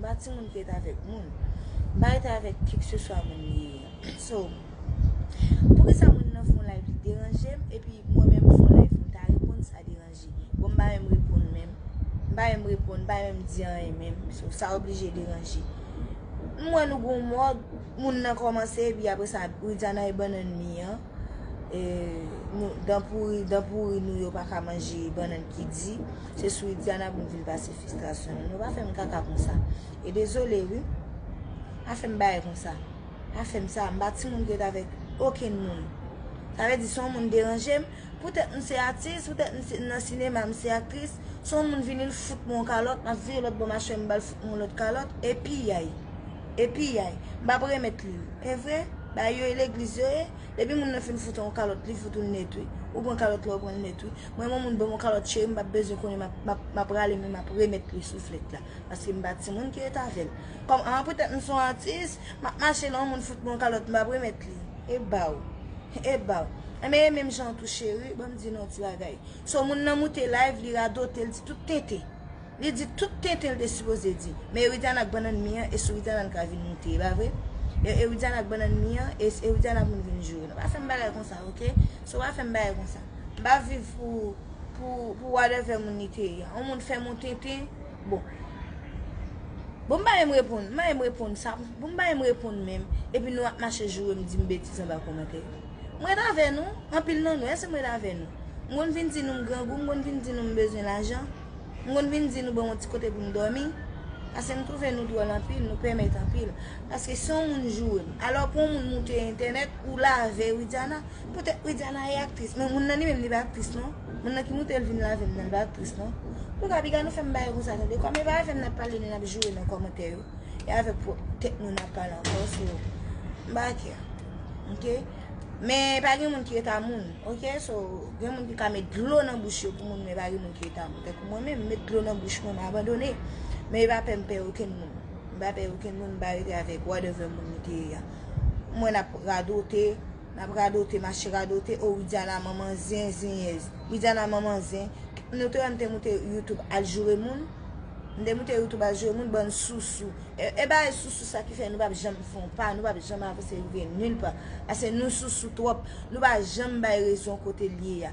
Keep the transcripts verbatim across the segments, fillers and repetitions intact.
Pa timoun ki rete avèk moun. M pa rete avèk kèkseswa moun li ye. So, poukisa moun nan fè yon live li deranje m, epi mwen menm m fè yon live m ta reponn, sa deranje? Bon, m pa menm reponn menm. M pa menm reponn, m pa menm di anyen menm. So, sa oblije deranje. M wè nou gon mòd, moun nan kòmanse, epi apre sa, Widiana e bannann mi an. E, nou, dan pouri, dan pouri nou yo pa ka manje bannann ki di. Se sou Widiana pou nou vin pase fristrasyon nou. Nou pa fè m kaka konsa. E dezole, wi. Pa fè m bagay konsa. Pa fè m sa. M pa timoun ki ret avèk okenn moun. Sa vle di, si yon moun deranje m, poutèt m se atis, poutèt m se, nan sinema, m se aktris, si yon moun vini, l fout mwen yon kalòt, m ap vire lòt bò machè, m ba l fout mwen yon lòt kalòt, e piyay. E piyay. M p ap remèt li. E vre? Bagay yo e legliz yo ye. Depi moun nan fin fout yon kalòt, li fout ou l nèt wi. Ou pran kalòt la, ou pran l nèt wi. Mwen, yon moun ban m yon kalòt cheri, m p ap bezwen konnen, m ap, m ap, m ap rale men, m ap remèt li souflèt la. Paske m pa timoun ki ret avè l. Kòm, an, poutèt m se yon atis, m ap mache la, yon moun fout mwen yon kalòt, m p ap remèt li. E ba w. E ba w. Enben, e menm jan tou, cheri, ban m di nou yon ti bagay. So, moun nan moute live, li radote, li di tout tenten. Li di tout tenten l te sipoze di. Men e Widiana k bannann mi an, e sou Widiana l ka vin moute, e pa vre? E, e Widiana k bannann mi an, e, e Widiana pou nou vin joure. Nou pa fè m bagay konsa, oke? So, pa fè m bagay konsa. M pa viv pou, pou, pou whatever moun li te ye. Yon moun fè m yon tenten, bon. Bon, m pa menm reponn, m pa menm reponn sa. Bon, m pa menm reponn menm. Epi nou ap mache joure m, di m betiz anba kòmantè. M ret avè nou, anpil nan nou, èske m ret avè nou? M konn vin di nou m grangou, m konn vin di nou m bezwen lajan. M konn vin di nou ban m yon ti kote pou m dòmi. Paske m twouve nou dwòl anpil, nou pèmèt anpil. Paske si yon moun joure m, alò pou yon moun moute entènèt, ou lave Widiana, poutèt Widiana e aktris. Men moun nan li menm li pa aktris non. Moun nan ki moute l vin lave m nan, li pa aktris non. Touka, piga nou fè m bagay konsa tande. Kòm e pa avè m n ap pale ni n ap joure nan kòmantè yo. E avèk pwòp tèt nou n ap pale ankò, so, m pa kè. Oke? Men pa gen moun ki ret a moun, oke? So, gen moun ki ka met dlo nan bouch yo pou moun, men pa gen moun ki ret a moun. Tankou mwen menm, m met dlo nan bouch mwen, m abandone. Men e pa pè m pè okenn moun. M pa pè okenn moun, m pa rete avèk whatever moun li te ye a. M wè n ap radote, n ap radote, mache radote, o Widiana manman zen, zenyèz. Widiana manman zen. Nou te wè m te moute YouTube al joure moun. M te moute YouTube al joure moun, bann sousou. E, e bagay sousou sa ki fè nou p ap janm fè yon pa, nou p ap janm avanse rive nil pa. Paske nou sousou twòp, nou pa janm bay rezon kote l ye a.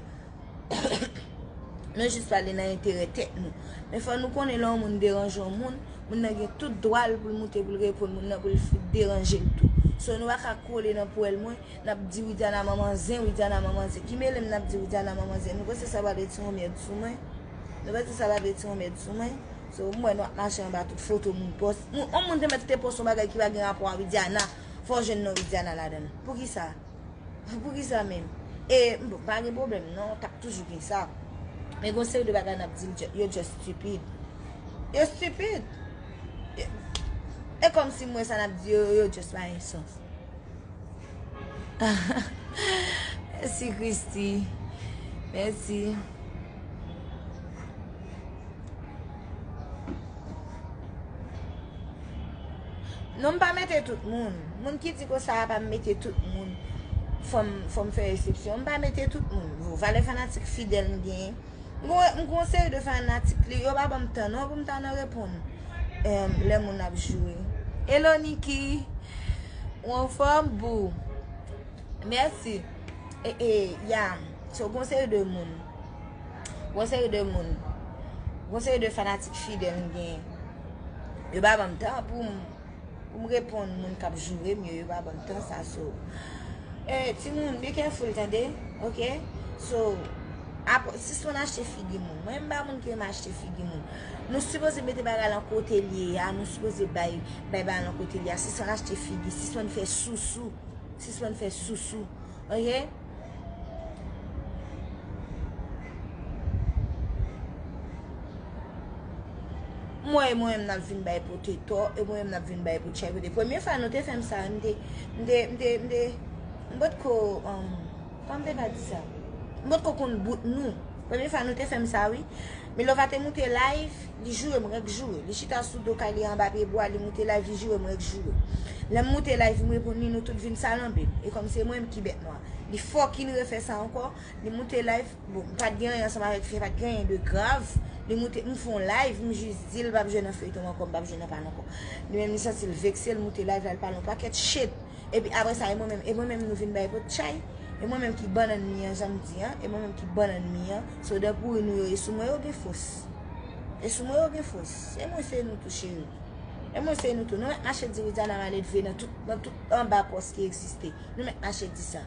Nou jis pale nan enterè tèt nou. Men fò nou konnen lè yon moun deranje yon moun, moun nan gen tout dwa l pou l moute, pou l reponn moun nan, pou l fout deranje l tou. So nou pa ka kole nan pwèl mwen, n ap di Widiana manman zen, Widiana manman zen. Ki mele m n ap di Widiana manman zen? Nou panse sa pral retire yon mèd sou mwen? Nou panse sa pral retire yon mèd sou mwen? So, m wè nou ap mache anba tout foto moun pòs. Moun, yon moun te mèt te pòs yon bagay ki pa gen rapò a Widiana, fò w jwenn non Widiana ladan l. Poukisa? Poukisa menm? E, bon, pa gen pwoblèm, non, t ap toujou gen sa. Men gon seri de bagay n ap di l, yo just stupid. Yo stupid. E kòmsi m wè sa n ap di yo, yo just pa gen sans. Mèsi, Christy. Mèsi. Non, m pa mete tout moun. Moun ki di konsa a pa m mete tout moun. Fò m, fò m fè eksepsyon. M pa mete tout moun. Bon, valè fanatik fidèl m genyen. M gon, m gon seri de fanatik li, yo pa ban m tan non pou m ta nan reponn. Em, lè moun ap joure. Hello, Niki. Ou anfòm, boo? Mèsi. E, e, ya. So, gon seri de moun. Gon seri de moun. Gon seri de fanatik fidèl m genyen. Yo pa ban m tan pou m, pou m reponn moun k ap joure m yo, yo pa ban m tan sa, so. E, timoun, be careful, tande? Oke? So, ap-, sispann achte figi moun. Mwen, m pa moun ki renmen achte figi moun. Nou sipoze mete bagay lan kote l ye a, nou sipoze bay, bay bagay lan kote l ye a. Sispann achte figi, sispann fè sousou. Sispann fè sousou. Oke? M wè mwen menm n ap vin bay pote tò, e mwen menm n ap vin bay pote chay pote. Premye fwa nou te fè m sa, m te, m te, m te, m te, m potko, um, kòman m te ka di sa? M potko konn bout nou. Premye fwa nou te fè m sa, wi. Milova te moute live, li joure m, rèk joure. Li chita sou do kay li anba pye bwa, li moute live, li joure m, rèk joure. Lè m moute live, m reponn li, nou tout vin salanbe m. E kòm se mwen menm ki bèt nwa. Li fucking refè sa ankò, li moute live, bon, m pa t gen anyen ansanm avèk fi a, pa t gen anyen de grav. Li moute, m fè yon live, m jis di l p ap jwe nan feyton ankò, m p ap jwe nan pale ankò. Li menm li santi l vekse, l moute live la, l pale yon pakèt shit. Epi apre sa, e mwen menm, e mwen menm nou vin bay pot chay. E mwen menm ki bannann mi an, jan m di an, e mwen menm ki bannann mi an. So, dan pouri nou yo, e sou mwen yo gen fòs. E sou mwen yo gen fòs. E mwen se nou tou, cheri. E mwen se nou tou. Nou mèt mache di Widiana maledve nan tout, nan tout anba pòs ki egziste. Nou mèt mache di sa.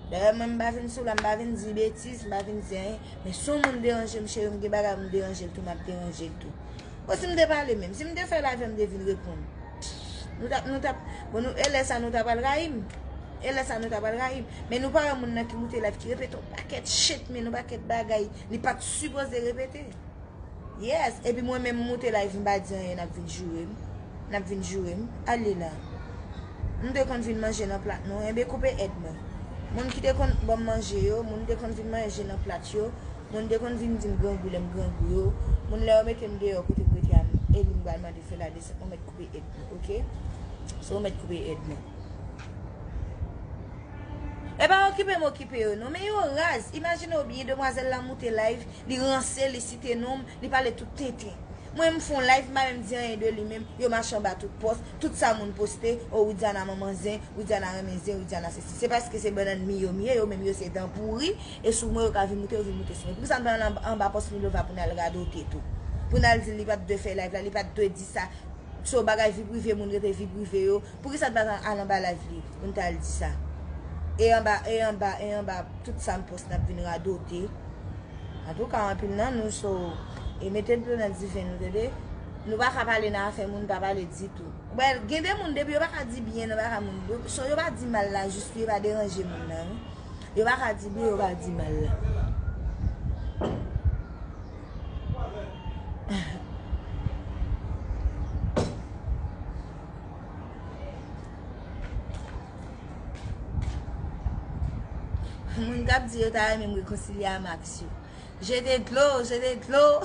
Dayè, mwen, m pa vin sou la, m pa vin di betiz, m pa vin di anyen. Men si yon moun deranje m, cheri, m gen bagay pou m deranje l tou, m ap deranje l tou. Bon, si m te pale menm, si m te fè live, m te vin reponn. Nou t ap, nou t ap, bon, nou, e lè sa nou ta pral rayi m. E lè sa nou ta pral rayi m. Men nou pa wè moun nan ki moute live, ki repete yon pakèt shit, men yon pakèt bagay, li pa t sipoze repete. Yes, epi mwen menm m moute live m pa di anyen, n ap vin joure m. N ap vin joure m. Ale la. M te konn vin manje nan plat nou, enben koupe èd mwen. Moun ki te konn ban m manje yo, moun te konn vin manje nan plat yo, moun te konn vin di m grangou lè m grangou yo, moun lè yo mete m deyò kote m rete a, m, e li m pral mande fè la desant, mwen mèt koupe èd mwen, oke? So, mèt koupe èd mwen. E pa okipe m okipe yo non, men yo raz. Imajine w byen, demwazèl la moute live, li ranse, li site non m, li pale tout tenten. Mwen, m fè yon live, m pa menm di anyen de li menm, yo mache anba tout pòs, tout sa moun poste, o Widiana manman zen, Widiana renmen zen, Widiana sesi. Se paske se bannann mi yo m ye, yo menm yo se dan pouri, e sou mwen yo ka vin moute, yo vin moute sou mwen. Poukisa n pa al anba, anba pòs Milova pou n al radote tou? Pou n al di l li pa t dwe fè live la, li pa t dwe di sa. So, bagay vi prive moun rete vi prive yo. Poukisa n pa t al anba live li pou n t al di sa? E anba, e anba, e anba tout sa m post n ap vin radote. Antouka, anpil nan nou, so, e mete dlo nan diven nou, tande? Nou pa ka pale nan afè moun, pa pale ditou. Wè, gen de moun, depi yo pa ka di byen nan bagay moun, yo, so, yo pa di mal la, jis yo pa deranje moun nan, wi. Yo pa ka di byen, yo pa di mal la. Moun k ap di yo ta renmen m rekonsilye a Max yo. Jete dlo, jete dlo.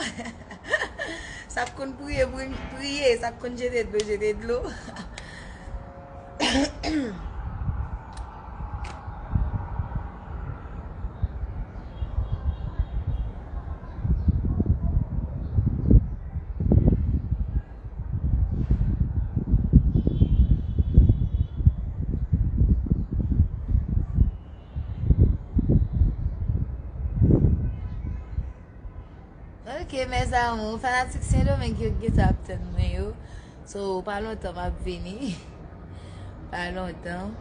Sa k konn priye, pri-, priye. Sa k konn jete dlo, jete dlo. Ok, mes amours, fanatik Sendomeng yo gentan ap tann mwen yo. So, pa lontan m ap vini. Pa lontan.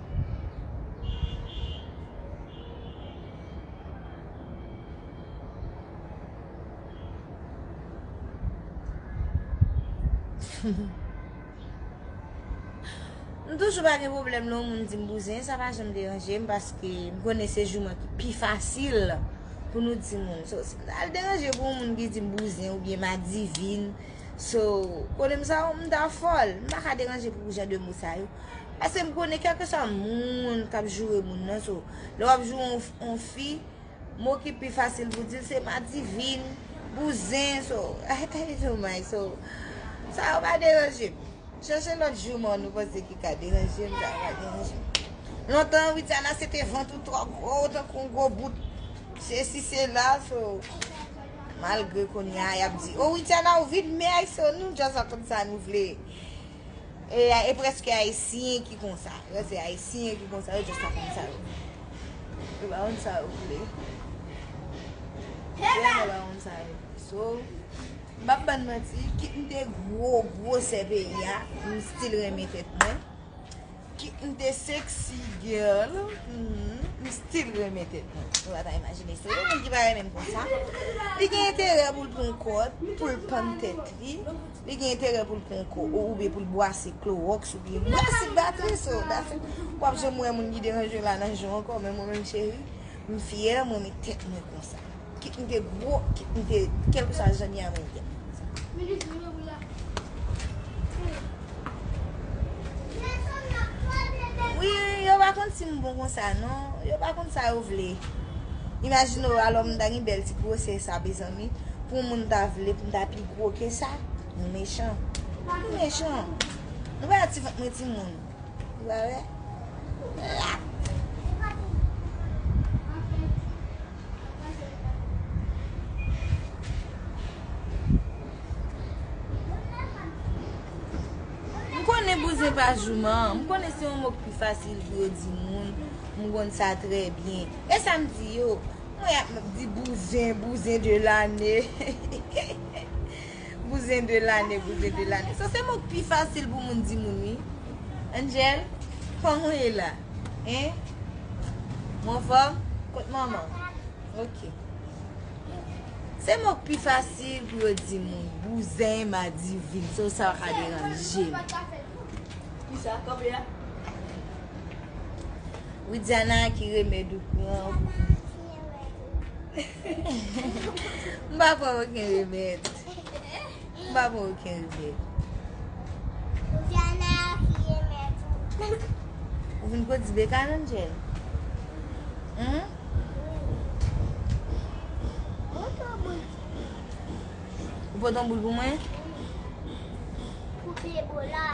M toujou pa gen pwoblèm lè yon moun di m bouzen, sa pa janm deranje m, paske m konnen se jouman ki pi fasil pou nou di moun. So, si m ta al deranje pou yon moun ki di m bouzen oubyen madivin, so, konnen m sa, m ta fòl. M pa ka deranje pou jan de mo sa yo. Paske m konnen kèlkeswa moun k ap joure moun nan, so, lè w ap joure yon, yon fi, mo ki pi fasil pou di l se madivin, bouzen, so, ay, ay, so, sa yo pa deranje m. Chèche lòt jouman nou panse ki ka deranje m, sa yo pa deranje m. Lontan, Widiana, se te vant ou twò gwo, tankou yon gwo bout sesi, sela, so, malgre kounye a, y ap di, o, Widiana, ou vin mèg, so, nou just ap konn sa nou vle. E, e prèske Ayisyen ki konsa. Yo se Ayisyen ki konsa, yo just pa konn sa yo vle. Yo pa konn sa yo vle. Yo pa konn sa yo vle. So, m p ap bann manti, kit m te gwo, gwosè peyi a, m still renmen tèt mwen. Kit m te sexy girl, mhm, m still renmen tèt mwen. Ou pa ta imajine. So, yon moun ki pa renmen m konsa, li gen enterè pou l pran kòd, pou l pann tèt li. Li gen enterè pou l pran kò, ou, oubyen pou l bwase klowòks, oubyen bwase batri, so, that's it. W ap janm wè moun ki deranje w la nan je w ankò, men mwen menm, cheri, m fyè, mwen, men tèt mwen konsa. Kit m te gwo, kit m te, kèlkeswa jan n ye a, mwen tèt mwen konsa. Wi, yo pa konn si m bon konsa, non. Yo pa konn sa yo vle. Imajine w, alò m ta gen bèl ti gwosè sa, mezanmi. Pou yon moun ta vle pou m ta pi gwo ke sa, nou mechan. Nou mechan. Nou pa ti vant mwen timoun. Ou pa wè? La. Konnen bouzen pa jouman. M konnen se yon mo k pi fasil pou yo di moun. M konn sa trè byen. E sa m di yo? Mwen ap di bouzen, bouzen de lane. Bouzen de lane, bouzen de lane. Sa se mo k pi fasil pou moun di moun, wi. Angel, kòman w ye la? Hein? Ou anfòm? Kot manman? Ok. Se mo k pi fasil pou yo di moun. Bouzen, madivin. Se sa k ka deranje m. Kisa? Kanpe a? Widiana, ki remèd ou pran? M pa pran okenn remèd. M pa pran okenn remèd. Ou vin kotibe ka Angel? Hum? Ou pote yon boul pou mwen? Koupe bola.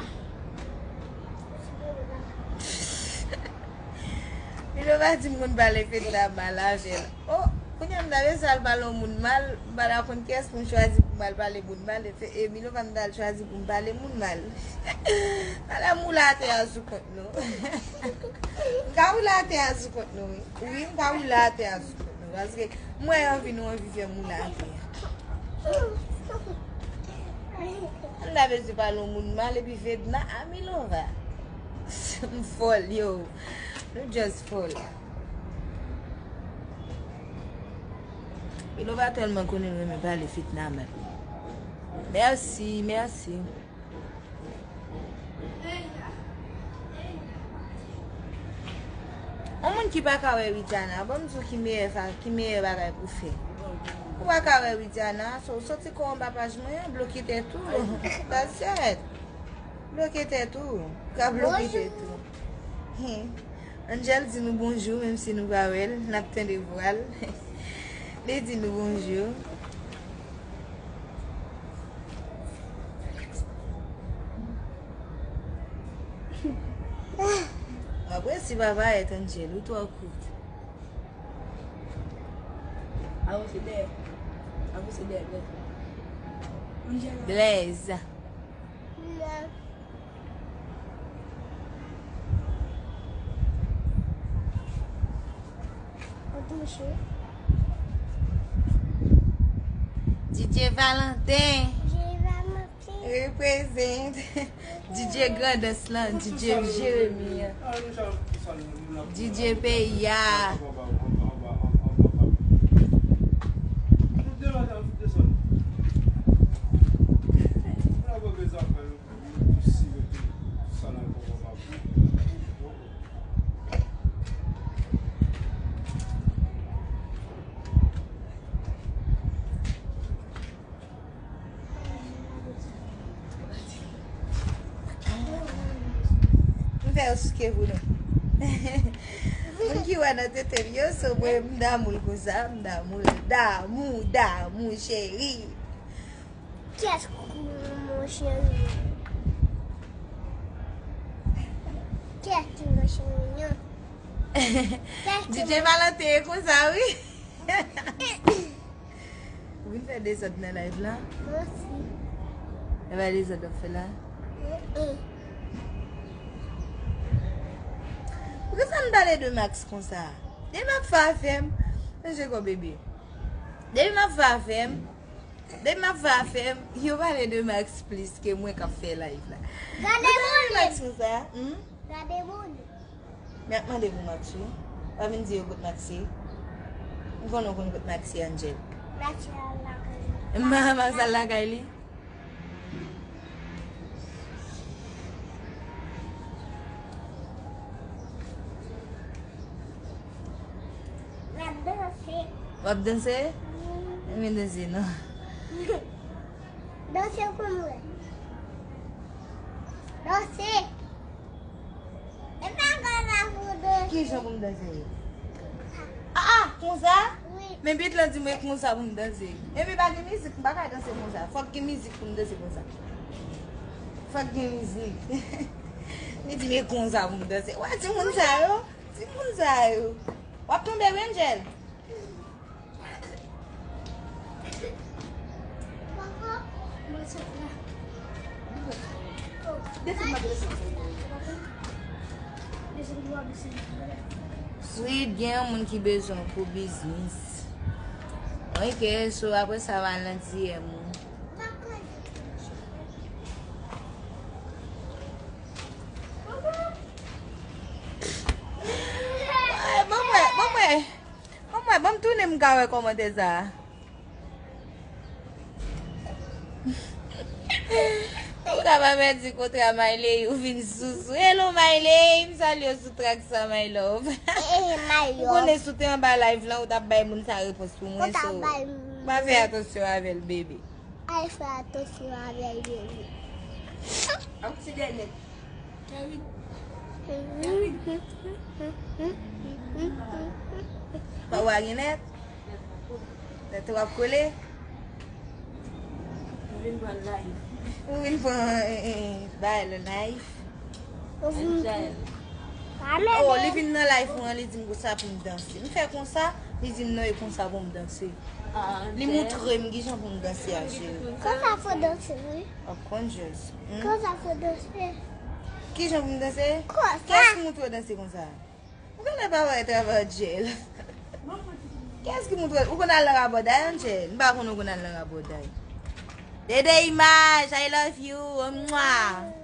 Milova di m konn pale Fedna mal avè l. Oh, kounye a m ta bezwen al pale yon moun mal, m pa ta konn kiyès pou m chwazi pou m al pale moun mal. E Milova m ta al chwazi pou m pale moun mal. Ala m woule atè a sou kont nou. M ka woule atè a sou kont nou, wi. Wi, m ka woule atè a sou kont nou. Paske m wè anvi nou anvi fè m woule atè a. M ta bezwen pale yon moun mal epi Fedna a Milova. M fòl, yo. Nou just fòl. Milova tèlman konnen l renmen pale Fedna mal. Mèsi, mèsi. Yon moun ki pa ka wè Widiana, ban m di w ki meyè fa-, ki meyè bagay pou fè. Ou pa ka wè Widiana, so, soti kò w anba paj mwen an, bloke tèt ou. That's it. Bloke tèt ou. Ou ka bloke tèt ou. Angel di nou bonjou, menm si nou pa wè l, n ap tande vwa l. Li di nou bonjou. M ap resi pa parèt, Angel, ou twò kout. Avanse dèyè. Avanse dèyè, Blaise. Blaise. D J Valentin. Reprezent. D J Grandans lan, D J Jeremi an. D J peyi a. M fè yo souke pou nou. Moun ki wè nan tete m yo, so mwen m damou l konsa, m damou l. Damou, damou, cheri. Kiyès ki mon cheri? Kiyès ki mon cheri, non? Kiyès ki D J Valentin e konsa, wi. Ou vin fè dezòd nan live la? Mwen si. E pa dezòd w ap fè la? Mm-mm. Poukisa n pale de Max konsa? Depi m ap fè afè m, manje kò bebe. Depi m ap fè afè m, depi m ap fè afè m, yo pale de Max plis ke mwen k ap fè live la. Gade bonè. Max konsa, hmm? Gade bonè. M ap mande pou Max wi. Pa vin di yo kot Max ye. M konnen w konn kot Max ye, Angel. Max al lakay li. Ma, Max al lakay li. M ap danse. W ap danse? Wi. Enben danse non. Danse pou mwen. Danse. E pa konsa pou danse. Ki jan pou m danse? Ah, ah, konsa? Wi. Men bit lan di mwen konsa pou m danse. Epi pa gen mizik, m pa ka danse konsa. Fòk gen mizik pou m danse konsa. Fòk gen mizik. Li di men konsa pou m danse. Wè timoun sa yo? Timoun sa yo. W ap tonbe wi, Angel. Sweet, gen yon moun ki bezwen w pou biznis. Ok, so apre sa, w al nan D M ou. Ay, ban m wè, ban m wè. Ban m wè, ban m tounen, m ka wè kòmantè sa a. Ou ka pa pèdi kontra Mayley, ou vin sousou. Hello Mayley, m salye w sou trak sa, my love. Ou konnen si w te anba live lan, ou t ap bay moun sa repons pou mwen, so. Pa fè atansyon avè l, bebe. Al fè atansyon avè l, bebe. Ak ti dènèt. Pa w a gen nèt? Nèt w ap kole? Ou vin pran live. Ou vin pran, eh, eh, bay le live. Angel. Oh, li vin nan live mwen, li di m konsa pou m danse. M fè konsa, li di m non, e konsa pou m danse. Ah, li montre m kijan pou m danse a, cheri. Konsa fò danse, wi. Of course. Hmm? Konsa fò danse. Kijan pou m danse? Konsa. Kiyès ki montre w danse konsa? Ou genlè pa wè travay Angel. Kiyès ki montre w? Ou konn al nan rabòday, Angel? M pa konn ou konn al nan rabòday. Dede Imaj, I love you. Mwah.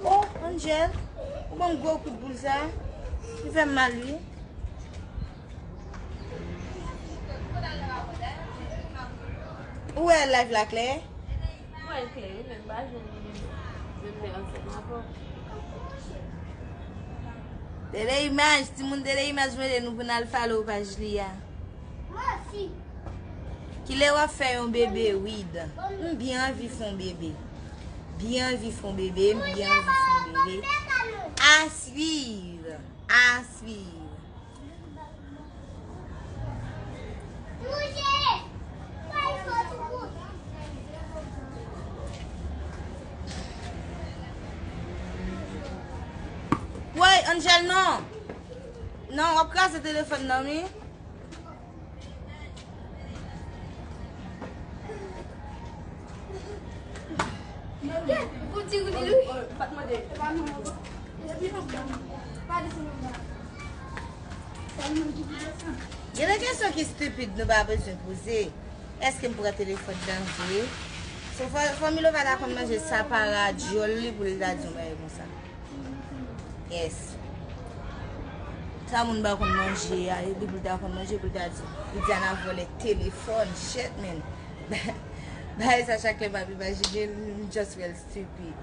Oh, Angel, ou ban m gwo kout boul sa. Li fè m mal, wi. Ou wè live la klè? Mwen klè, wi, men m pa jwenn li menm lè ansanm avè w. Dede Imaj, timoun Dede Imaj mande nou pou n al follow paj li a. Kilè w ap fè yon bebe, Wid? M byen anvi fè yon bebe. Byen anvi fè yon bebe, m byen anvi fè yon bebe. À suivre, à suivre. Woy, Angel, non. Non, w ap kraze telefòn nan, wi. Gen de kesyon ki stipid nou pa bezwen poze. Èske m pran telefòn nan vre? So, fò, fò Milova ta konn manje sa para dyòl li pou li ta di yon bagay konsa. Yes. Sa moun pa konn manje a, depi l ta konn manje, pou l ta di, Widiana vòlè telefòn, shit, man. Bagay sa chak lè m ap imajine l, m just feel stupid.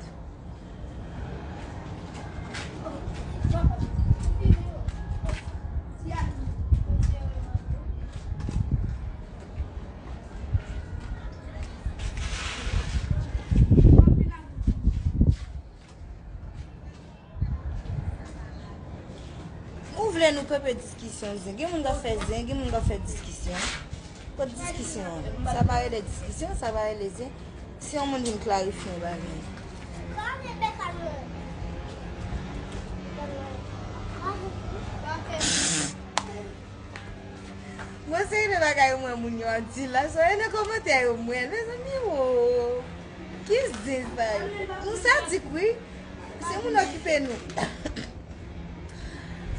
Ou vle nou kanpe diskisyon zen? Gen moun k ap fè zen, gen moun k ap fè diskisyon. Kot diskisyon an? Sa pa rele diskisyon, sa pa rele zen. Si yon moun vin klarifye yon bagay. Mwen se de bagay mwen moun yo ap di la, so e nan kòmantè yo mwen, mezanmi wo. Ki zen sa yo? Nou sadik wi. Si moun okipe nou.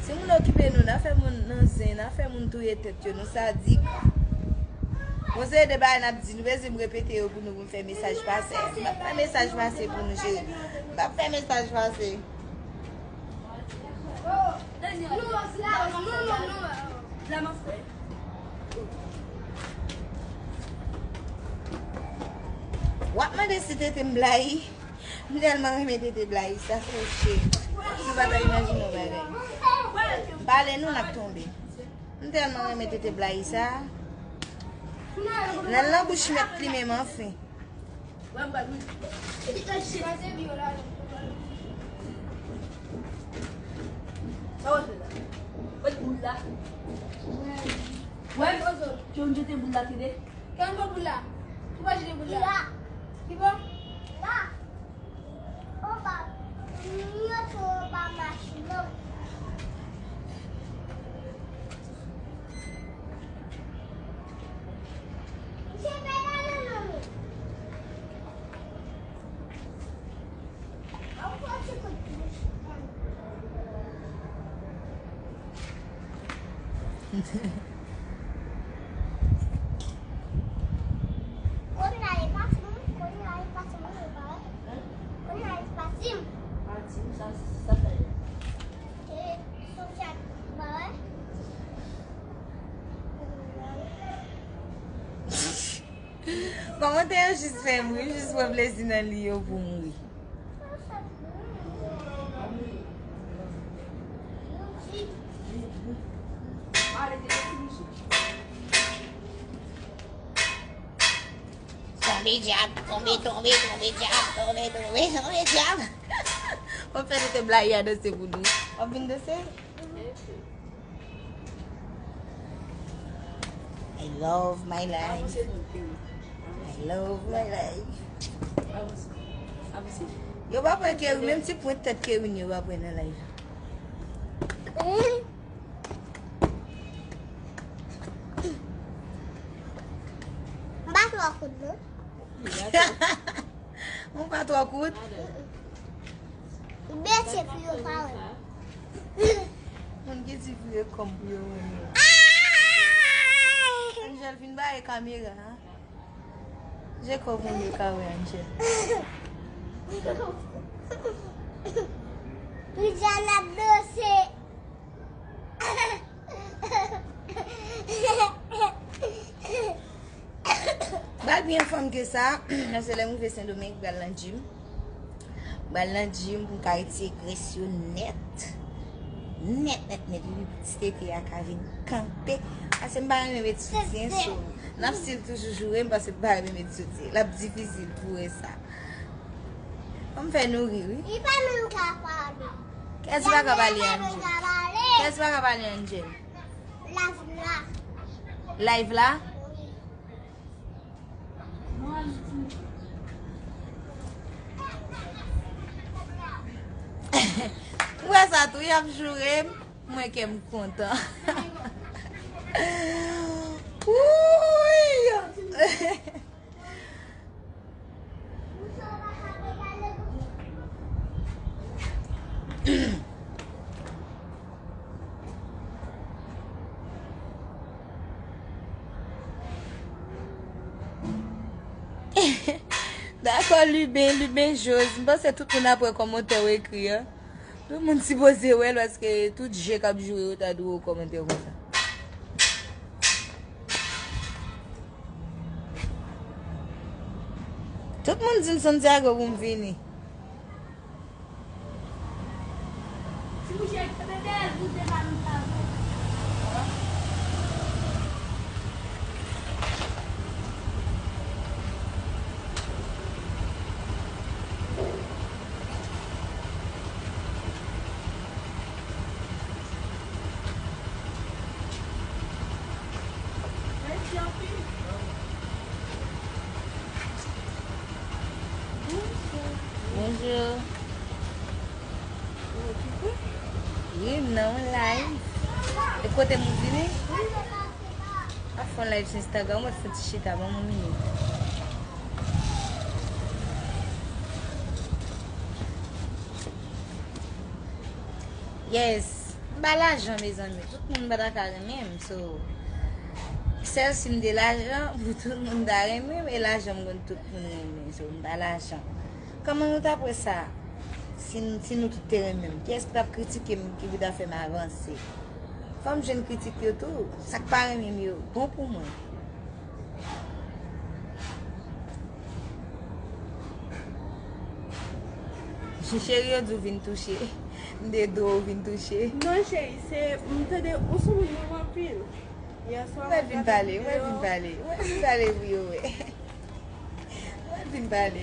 Si moun okipe nou, n a fè moun nan zen, n a fè moun touye tèt yo, nou sadik. Bon, se de bagay n ap di, nou bezwen m repete yo pou nou, pou m fè mesaj pase. M ap fè mesaj pase pou nou, cheri. M ap fè mesaj pase. W ap mande si tete m blayi. M tèlman renmen tete blayi sa, se cheri. Nou pa ta imajine yon bagay. M pale nou, n ap tonbe. M tèlman renmen tete blayi sa. Nan, nan bouch mèt li menm, anfen. Sa w ap fè la? Wè boul la. Wè, Ozo, jete boul la, tande. Kenbe boul la. Ki bon? Ki bon? La. Anba. Mwen tou anba machin nan. Misye pa la non, non. Kòmantè yo jis fè m ri, m jis pran plezi nan li yo pou m ri. Tonbe dyab, tonbe, tonbe, tonbe dyab, tonbe, tonbe, tonbe dyab. W ap fè nou te blayi a danse pou nou. W ap vin danse? I love my life. I love my life. Yo pa pran Kerry, menm ti pwent tèt Kerry yo pa pran nan live. M pa twò kout non. Ou pa twò kout? Oubyen se pou yo pa wè. Moun ki di pou yo kòm pou yo wè yo. Angel, vin ba e kamera a. Je kò moun yo ka wè Angel. Jan ap danse. Bal pi anfòm ke sa, se lè m rive Sendomeng, m pral nan gym. M pral nan gym pou m ka retire grès yo nèt. Nèt, nèt, nèt. Epi ti tete a ka vin kanpe. Paske m pa renmen met soutyen, so, n ap still toujou joure m, paske m pa renmen met soutyen. L ap difisil pou wè sa. Ban m fè nou ri, wi. Li pa menm ka pale. Kèsi pa ka pale, Angel? Kèsi pa ka pale, Angel? Live la. Live la? Wi. M wè sa tou, y ap joure m. Mwen kè m kontan. Wouy! Dakò, Liben, Liben Jose. M panse tout moun ap wè kòmantè w ekri a. Tout moun sipoze wè l, paske tout je k ap joure yo ta dwe wè kòmantè konsa. Tout moun di m Santiago pou m vini. Bonjou. Wi, m nan yon live. E kote m vini? Ap fè yon live sou Instagram, mwen fè ti chita, ban m yon minit. Yes. M pa lajan, mezanmi. Tout moun pa ta ka renmen m. So, sèl si m te lajan, pou tout moun ta renmen m, e lajan m konn tout moun renmen. So, m pa lajan. Kòman nou t ap wè sa? Si, n- si nou tout te renmen m, kiyès ki t ap kritike m, ki pou ta fè m avanse? Fò m jwenn kritik yo tou. Sa k pa renmen m yo, bon pou mwen. Cheri, yo di w vin touche. M te di w vin touche. Non, cheri, se, m tande ou sou moun mwen anpil. Yè swa mwen vin pale, mwen vin pale. Mwen vin pale pou yo wè. Mwen vin pale.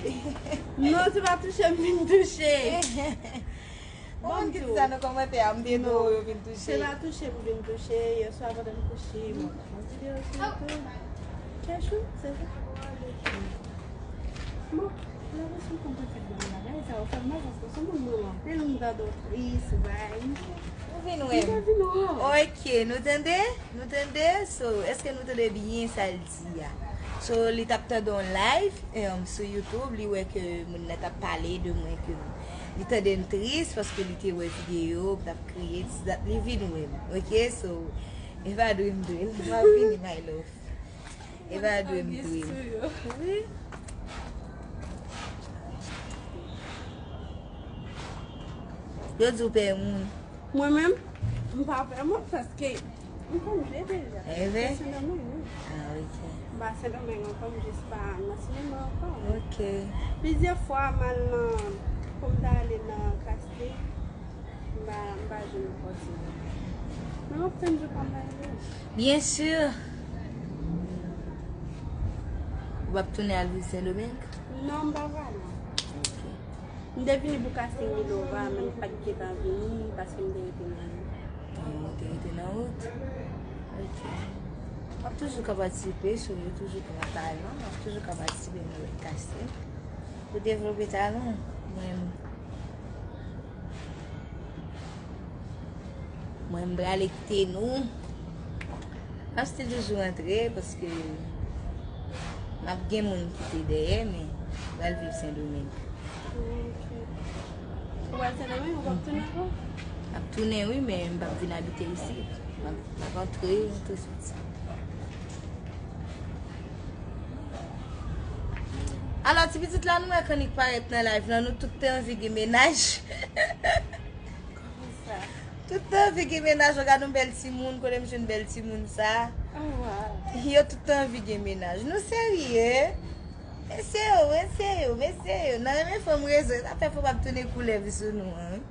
Non, se pa touche m vin touche. Bon, m kite sa nan kòmantè a, m te di w yo vin touche. Se pa touche m vin touche, yè swa pandan m kouche, m wè yon videyo sou YouTube. Kechou, se sa? Bon, la vèsyon konprann fèt ban bagay sa yo fè m mal paske se moun mwen anpil, m tande w tris, bay. Nou vin wè m. Nou vin wè m. Ok, nou tande? Nou tande? So, èske nou tande byen sa l di a? So, li t ap tande yon live, em, sou YouTube, li wè ke moun nan t ap pale de mwen, ke li tande m tris paske li te wè videyo, m t ap kriye, dis dat, li vin wè m. Ok, so, Eva Dream Dream, m ap vini, my love. Eva Dream Dream. Wi. Yo di w pè moun. Mwen menm, m pa pè moun paske m konn vle deja. Evre? Sendomeng, wi. Ah, ok. M pa Sendomeng ankò, m jis pa nan sinema ankò. Ok. Plizyè fwa, m al nan, pou m ta ale nan Kastèl, m pa, m pa jwenn opòtinite. Men m ap tann jou pa m la rive. Byen si. Ou p ap tounen al viv Sendomeng? Non, m pa prale. Ok. M te vini pou casting Milova, men m pa t gentan vini paske m te rete nan wout. Ah, ou te rete nan wout? Ok. W ap toujou ka patisipe, so yo toujou ka talan, w ap toujou ka patisipe nan lòt casting. Pou devlope talan, mwen, mwen m prale kite nou. M ap still toujou rantre paske m ap gen moun kite dèyè, men m pral viv Sendomeng. Ok. Ou pral Sendomeng, ou p ap tounen ankò? M ap tounen, wi, men m p ap vin abite isit. M ap, m ap antre touswit. Alò, ti pitit la, nou wè k annik parèt nan live lan, nou tout te anvi gen mennaj. Kòman sa? Tout te anvi gen mennaj, gade yon bèl timoun, kote m jwenn bèl timoun sa. Oh, wow. Yo tout te anvi gen mennaj. Nou serye? Mesye yo, mesye yo, mesye yo. Nan renmen fanm rezon, sa fè fanm ap tounen koulèv sou nou an, wi.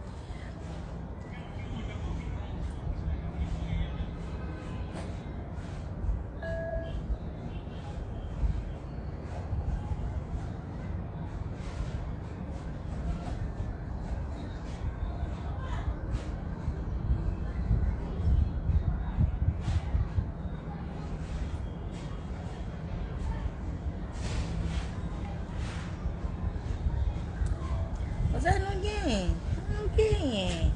Poze nou genyen. Nou genyen.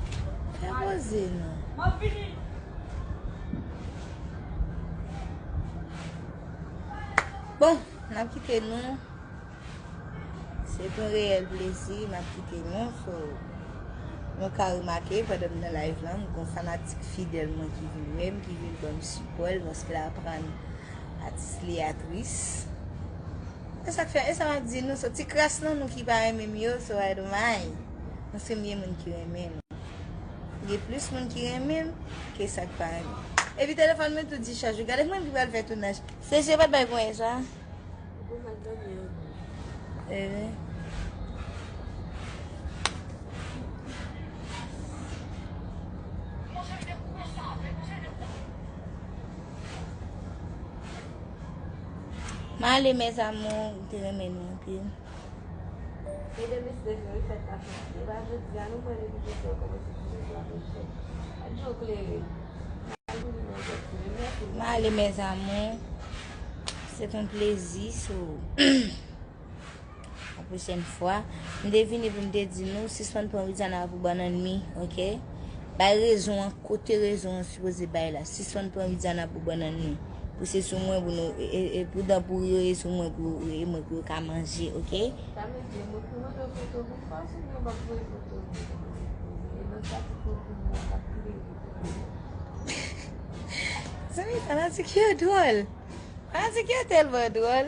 Fè poze nou. Bon, n ap kite nou. Se t yon reyèl plezi, m ap kite nou. So, nou ka remake pandan m nan live lan, m gon fanatik fidèl mwen ki vin wè m, ki vin ban m sipò l, paske l aprann atis li a tris. E sa k fè, e sa m ap di nou, so ti kras nan nou ki pa renmen m yo, so I don't mind. Paske m gen moun ki renmen m. Gen plis moun ki renmen m ke sa k pa renmen m. Epi telefòn mwen tou dichaj. Gade mwen ki pral fè tounaj. Se je pa t bay konyen sa. Ou pa mal dòmi ankò. Eh. M ale, mes amours, m te renmen nou anpil. Mesye, yo fèt la fèt. Se pa jodi a nou pran depi jodi a kòmanse ti mesye a fè chèk. Ak dlo klere. M ale, mes amours. Se t yon plezi, so. La pwochèn fwa, m te vini pou m te di nou, sispann pran Widiana pou bannann mi, ok? Bay rezon an, kote rezon an sipoze bay la. Sispann pran Widiana pou bannann mi. Pou se sou mwen pou nou, e, e, e, pou dan pou rire sou mwen pou, e mwen pou yo ka manje, ok? Sa vle di, mwen pou mande w foto pou m fè w, sinon w p ap voye foto pou mwen. E nan sa ti foto pou mwen, w ap kite. Zanmi, fanatik yo dwòl. Fanatik yo tèlman dwòl.